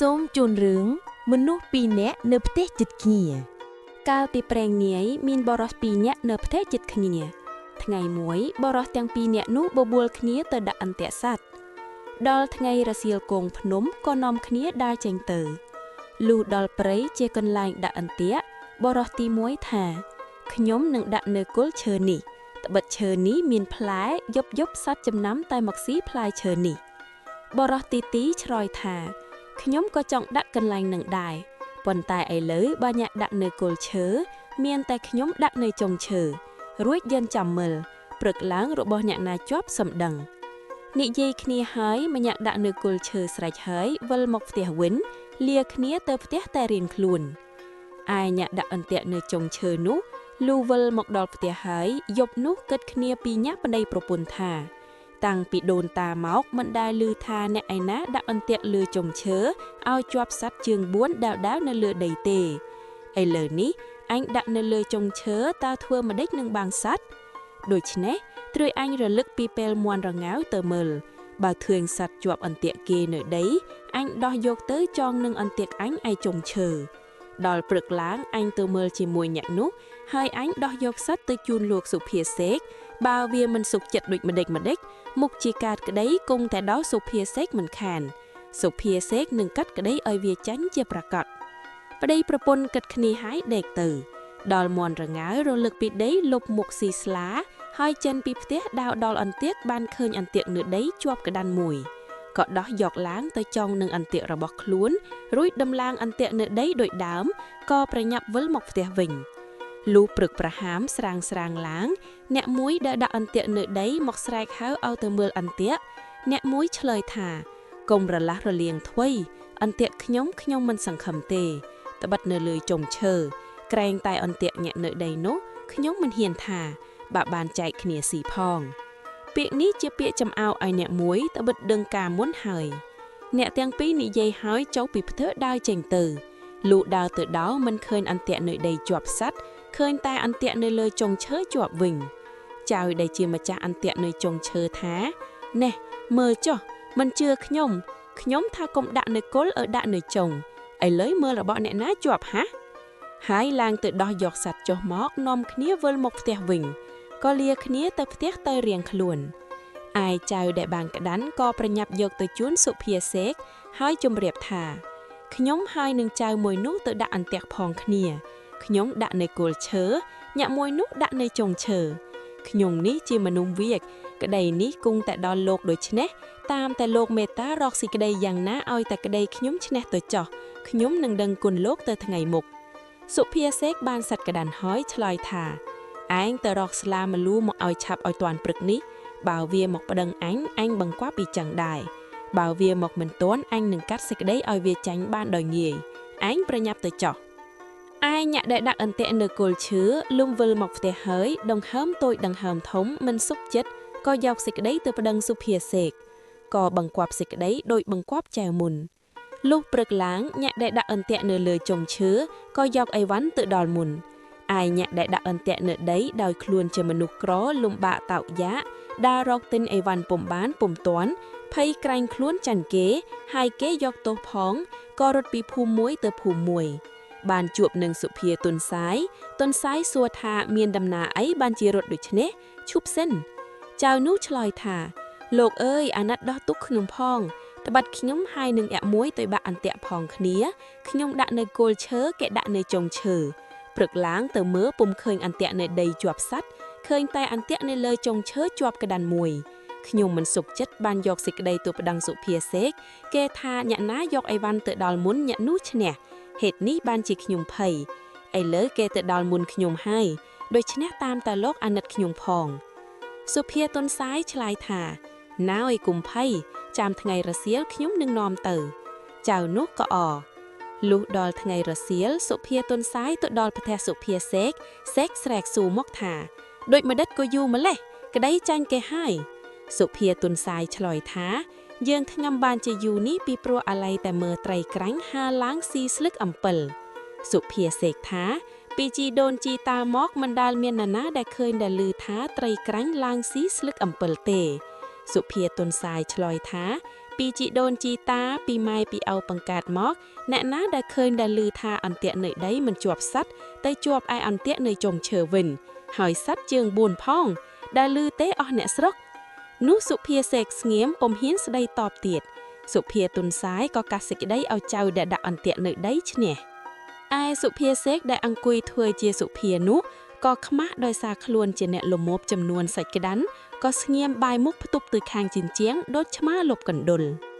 សូមជូនរឿងមនុស្សពីរនាក់នៅផ្ទះជិតគ្នា កាលពីព្រេងនាយមានបរិសពីរនាក់នៅផ្ទះជិតគ្នា ថ្ងៃមួយបរិសទាំងពីរនាក់នោះបបួលគ្នាទៅដាក់អន្ទាក់សត្វដល់ថ្ងៃរសៀលគងភ្នំក៏នាំគ្នាដើរចេញទៅលុះដល់ព្រៃជាកន្លែងដាក់អន្ទាក់បរិសទី1ថាខ្ញុំនឹងដាក់នៅគល់ឈើនេះត្បិតឈើនេះមានផ្លែយប់យប់សត្វចំណាំតែមកស៊ីផ្លែឈើនេះបរិសទី2ឆ្លើយថាខ្ញុំក៏ចង់ដាក់កន្លែងនឹងដែរ ប៉ុន្តែឥឡូវបើអ្នកដាក់នៅគល់ឈើមានតែខ្ញុំដាក់នៅចុងឈើរួចយើងចាំមើលព្រឹកឡើងរបស់អ្នកណាជាប់សំដឹងនិយាយគ្នាហើយម្នាក់ដាក់នៅគល់ឈើស្រេចហើយវិលមកផ្ទះវិញលាគ្នាទៅផ្ទះតែរៀងខ្លួនឯអ្នកដាក់អន្ទាក់នៅចុងឈើនោះលូវិលមកដល់ផ្ទះហើយយប់នោះគិតគ្នាពីញាក់ប្តីប្រពន្ធថា តាំងពីដូនតាមកមិនដែលឮថាអ្នកឯណាដាក់អន្ទាក់លើចុងឈើឲ្យជាប់សត្វជើង4ដែលៗនៅលើដីទេឥឡូវនេះអញដាក់នៅលើចុងឈើតើធ្វើម្ដេចនឹងបាងសត្វដូច្នេះត្រួយអញរលឹកពីពេលមន់រងាវទៅមើលបើឃើញសត្វជាប់អន្ទាក់គេនៅដីអញដោះយកទៅចងនឹងអន្ទាក់អញឯចុងឈើដល់ព្រឹកឡើងអញទៅមើលជាមួយអ្នកនោះហើយអញដោះយកសត្វទៅជូនលោកសុភាសេកបើវាមិនសុខចិត្តដូចម្ដេចម្ដេចមុខជាកាតក្តីគង់តែដល់សុភាសេកមិនខានសុភាសេកនឹងកាត់ក្តីឲ្យវាចាញ់ជាប្រកបប្តីប្រពន្ធគិតគ្នាហើយដេកទៅដល់មន់រងាវរលឹកពីដីលុបមុខស៊ីស្លាហើយចិនពីផ្ទះដើរដល់អន្ទាក់បានឃើញអន្ទាក់នៅដីជាប់ក្តាន់មួយក៏ដោះយកឡើងទៅចងនឹងអន្ទាក់របស់ខ្លួនរួចដំឡើងអន្ទាក់នៅដីដូចដើមក៏ប្រញាប់វិលមកផ្ទះវិញលុះព្រឹកប្រហាមស្រាងស្រាងឡើងអ្នកមួយដែលដាក់អន្ទាក់នៅដីមកស្រែកហៅឲ្យទៅមើលអន្ទាក់អ្នកមួយឆ្លើយថាកុំរលាស់រលាងថ្វីអន្ទាក់ខ្ញុំខ្ញុំមិនសង្ឃឹមទេត្បិតនៅលើចុងឈើក្រែងតែអន្ទាក់ញាក់នៅដីនោះខ្ញុំមិនហ៊ានថាបើបានចែកគ្នាស៊ីផងពាក្យនេះជាពាក្យចំអៅឲ្យអ្នកមួយត្បិតដឹងការមុនហើយអ្នកទាំងពីរនិយាយហើយចូលពីផ្ទះដើរចេញទៅលុះដើរទៅដល់មិនឃើញអន្ទាក់នៅដីជាប់សត្វឃើញតែអន្ទាក់នៅលើចុងឈើជាប់វិញចៅដែលជាម្ចាស់អន្ទាក់នៅចុងឈើថាណែមើលចុះមិនជឿខ្ញុំខ្ញុំថាកុំដាក់នៅគល់ឲ្យដាក់នៅចុងឥឡូវមើលរបស់អ្នកណាជាប់ហាហើយឡើងទៅដោះយកសត្វចុះមកនាំគ្នាវិលមកផ្ទះវិញក៏លាគ្នាទៅផ្ទះទៅរៀងខ្លួនឯចៅដែលបានក្តាន់ក៏ប្រញាប់យកទៅជូនសុភាសេកហើយជម្រាបថាខ្ញុំហើយនឹងចៅមួយនោះទៅដាក់អន្ទាក់ផងគ្នាខ្ញុំដាក់នៅគល់ឈើអ្នកមួយនោះដាក់នៅចុងឈើខ្ញុំនេះជាមនុស្សវាកក្តីនេះគង់តែដល់លោកដូច្នេះតាមតែលោកមេត្តារកសេចក្តីយ៉ាងណាឲ្យតែក្តីខ្ញុំឈ្នះទៅចោះខ្ញុំនឹងដឹងគុណលោកទៅថ្ងៃមុខសុភាសេកបានសัตว์ក្តាន់ហើយឆ្លើយថាឯងទៅរកស្លាមលូមកឲ្យឆាប់ឲ្យទាន់ព្រឹកនេះបើវាមកប្តឹងអញអញបង្គាប់ពីចឹងដែរបើវាមកមិនទាន់អញនឹងកាត់សេចក្តីឲ្យវាចាញ់បានដោយងាយឯងប្រញាប់ទៅចោះឯអ្នកដែលដាក់អន្ទាក់នៅគល់ឈើលំវិលមកផ្ទះហើយដង្ហើមតូចដង្ហើមធំមិនសុខចិត្តក៏យកសេចក្តីទៅប្តឹងសុភាសេកក៏បង្គាប់សេចក្តីដោយបង្គាប់ចៅមុនលុះព្រឹកឡើងអ្នកដែលដាក់អន្ទាក់នៅលើចុងឈើក៏យកអីវ៉ាន់ទៅដល់មុនឯអ្នកដែលដាក់អន្ទាក់នៅដីដោយខ្លួនជាមនុស្សក្រលំបាកតោកយ៉ាកដើររកទិញអីវ៉ាន់ពុំបានពុំទាន់ភ័យក្រែងខ្លួនចាញ់គេហើយគេយកទោសផងក៏រត់ពីភូមិមួយទៅភូមិមួយបានជួបនឹងសុភាទុនសាយទុនសាយសួរថាមានដំណើរអីបានជារត់ដូច្នេះឈប់សិនចៅនោះឆ្លើយថាលោកអើយអាណិតដោះទុកខ្ញុំផងត្បិតខ្ញុំហើយនឹងអ្នកមួយទៅបាក់អន្ទាក់ផងគ្នាខ្ញុំដាក់នៅគល់ឈើគេដាក់នៅចុងឈើព្រឹកឡើងទៅមើលពុំឃើញអន្ទាក់នៅដីជាប់សត្វឃើញតែអន្ទាក់នៅលើចុងឈើជាប់ក្តាន់មួយខ្ញុំមិនសុខចិត្តបានយកសេចក្តីទៅប្តឹងសុភាសេកគេថាអ្នកណាយកអីវ៉ាន់ទៅដល់មុនអ្នកនោះឈ្នះហេតុនេះបានជាខ្ញុំភ័យឥឡូវគេទៅដល់មុនខ្ញុំហើយដូច្នេះតាមតែលោកអាណិតខ្ញុំផងសុភាទុនសាយឆ្លើយថាណាអើយគុំភ័យចាំថ្ងៃរសៀលខ្ញុំនឹងនាំទៅចៅនោះក៏អលុះដល់ថ្ងៃរសៀលសុភាទុនសាយទៅដល់ផ្ទះសុភាសេកសេកស្រែកសួរមកថាដូចម្ដេចក៏យូរម្លេះក្តីចាញ់គេហើយសុភាទុនសាយឆ្លើយថាយើងខ្ញុំបានជាយូរនេះពីព្រោះអាល័យតែមើលត្រីក្រាញ់ហាឡើងស៊ីស្លឹកអំពិលសុភាសេកថាពីជីដូនជីតាមកមិនដែលមាននរណាដែលឃើញដែលឮថាត្រីក្រាញ់ឡើងស៊ីស្លឹកអំពិលទេសុភាទុនសាយឆ្លើយថា ពីជីដូនជីតាពីម៉ែពីឪបង្កើតមក អ្នកណាដែលឃើញដែលឮថាអន្ទាក់នៅដីមិនជាប់សត្វ ទៅជាប់ឯអន្ទាក់នៅចុងឈើវិញ ហើយសត្វជើងបួនផង ដែលឮទេអស់អ្នកស្រុក នោះសុភាសេកស្ងៀមពុំហ៊ានស្ដីតបទៀត សុភាទុនសាយក៏កាត់សេចក្តីឲ្យចៅដែលដាក់អន្ទាក់នៅដីឈ្នះ។ ឯសុភាសេកដែលអង្គុយធ្វើជាសុភានោះ ក៏ខ្មាស់ដោយសារខ្លួនជាអ្នកលមោបចំនួនសាច់ក្តាន់ ក៏ស្ងៀមបាយមុខផ្ទប់ទៅខាងជញ្ជាំងដូចឆ្មាលុបកណ្ដុល។